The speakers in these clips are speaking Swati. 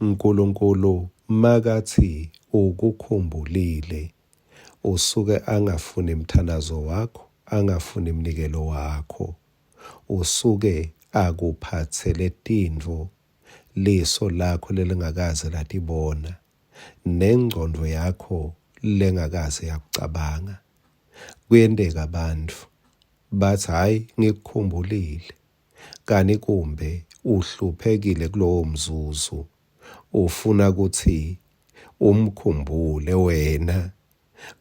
Nkulunkulu makatsi ukukhumbulile usuke angafuni mthandazo wakho, angafuni mnikelo wakho. Usuke akuphatsele tintfo liso lakho lelingakaze latibona nengcondvo yakho lengakaze yakucabanga. Kuyenteka bantfu batsi hhayi ngikukhumbulile kani kumbe uhluphekile kulowo mzuzu ufuna kutsi umkhumbule wena.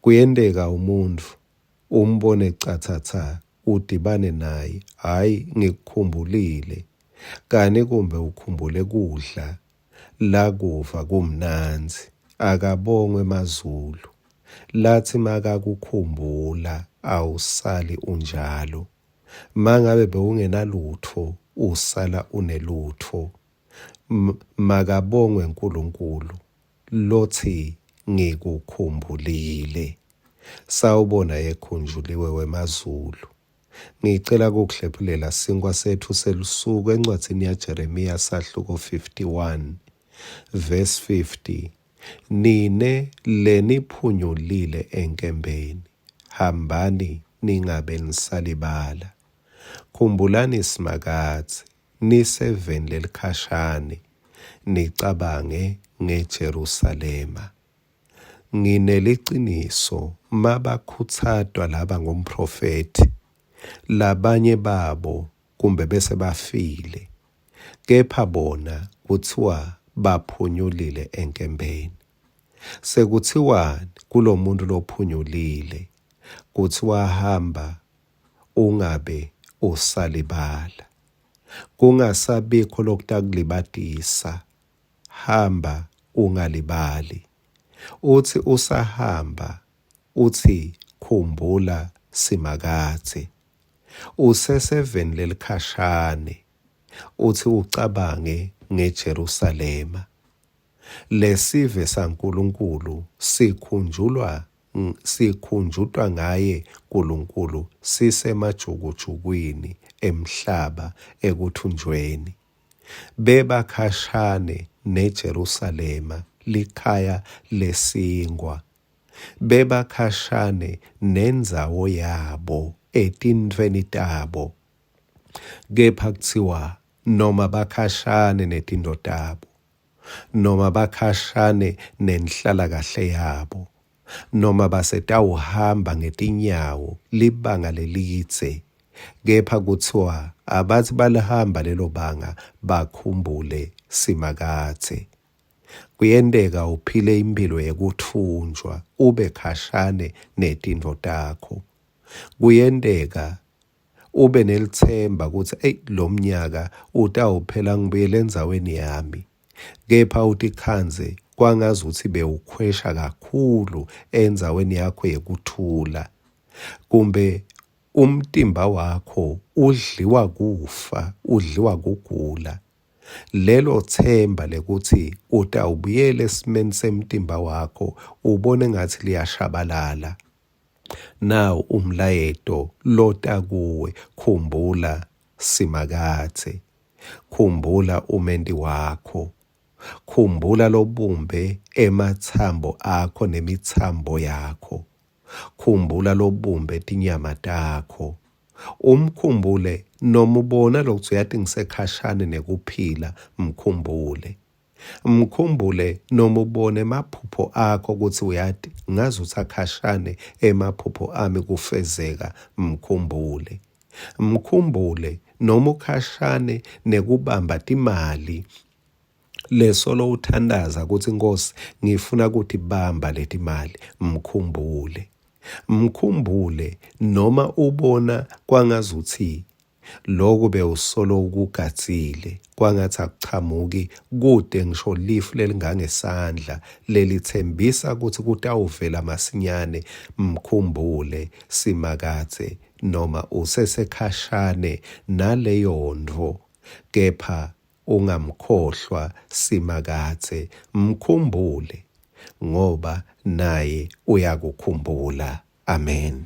Kuyenteka umuntfu umbone catsatsa udibane naye, hhayi ngikukhumbulile kani kumbe ukhumbule kudla lakuva kumnandzi. Akabongwe emazulu latsi makakukhumbula awusali unjalo. Mangabe bewungenalutfo usala unelutfo. Makabongwe Nkulunkulu lotsi ngikukhumbulile. Sawubona yekhunjuliwe wemazulu. Ngicela kukuhlephulela sinkwa setfu selusuku encwadzini yaJeremiya sahluko 51 verse 50. Nine leniphunyulile enkembeni, hambani ningabe nisalibala. Khumbulani Simakadze niseveni lelikhashane, nicabange ngeJerusalema. Ngineliciniso mabakhutsatwa laba ngumphrofethi, labanye babo kumbe bese bafile, kepha bona kutsiwa baphunyulile enkembeni. Sekutsiwani kulomuntfu lophunyulile? Kutsiwa hamba ungabe usalibala, kungasabikho lokutakulibatisa. Hamba ungalibali. Utsi usahamba utsi khumbula Simakadze. Useseveni lelikhashane utsi ucabange ngeJerusalema. Lesive saNkulunkulu sikhunjulwa sikhunjutwa ngaye Nkulunkulu sisemajukujukwini emhlaba ekuthunjweni. Bebakhashane neJerusalema, likhaya lesinkhwa. Bebakhashane nendzawo yabo etintfweni tabo. Kepha kutsiwa noma bakhashane netintfo tabo, noma bakhashane nenhlalakahle yabo, noma basetawuhamba ngetinyawo libanga lelidze, kepha kutsiwa abatsi balihamba lelo banga bakhumbule Simakadze. Kuyenteka uphile imphilo yekutfunjwa ube khashane netintfo takho. Kuyenteka ube nelitsemba kutsi eyi lo mnyaka utawuphela ngibuyele endzaweni yami kepha utikhandze kwangazuthi bewukhwesha kakhulu endzaweni yakho yekuthula kumbe umtimba wakho udliwa kufa udliwa kugula lelo themba lekutsi utawubuyela esimeni semtimba wakho ubone ngathi liyashabalala Nawu umlayeto lota kuwe, khumbula Simakadze, khumbula umenti wakho, khumbula lobumbe ematsambo akho nemitsambo yakho, khumbula lobumbe tinyama takho. Umkhumbule noma ubona lokutsi uyati ngisekhashane nekuphila, mkhumbule. Mkhumbule noma ubone emaphupho akho kutsi uyati ngaze uthi akhashane emaphupho ami kufezeka mkhumbule. Mkhumbule noma ukhashane nekubamba timali lesolo uthandaza kutsi Nkosi ngifuna kutibamba letimali mkhumbule. Mkhumbule noma ubona kwangazuthi Loku bewusolo ukugadzile kwangatsi akuchamuki kute ngisho lifu lelingangesandla lelitsembisa kutsi kutawuvela masinyane mkhumbule Simakadze noma usesekhashane naleyontfo kepha ungamkhohlwa Simakadze mkhumbule ngoba naye uyakukhumbula. Amen.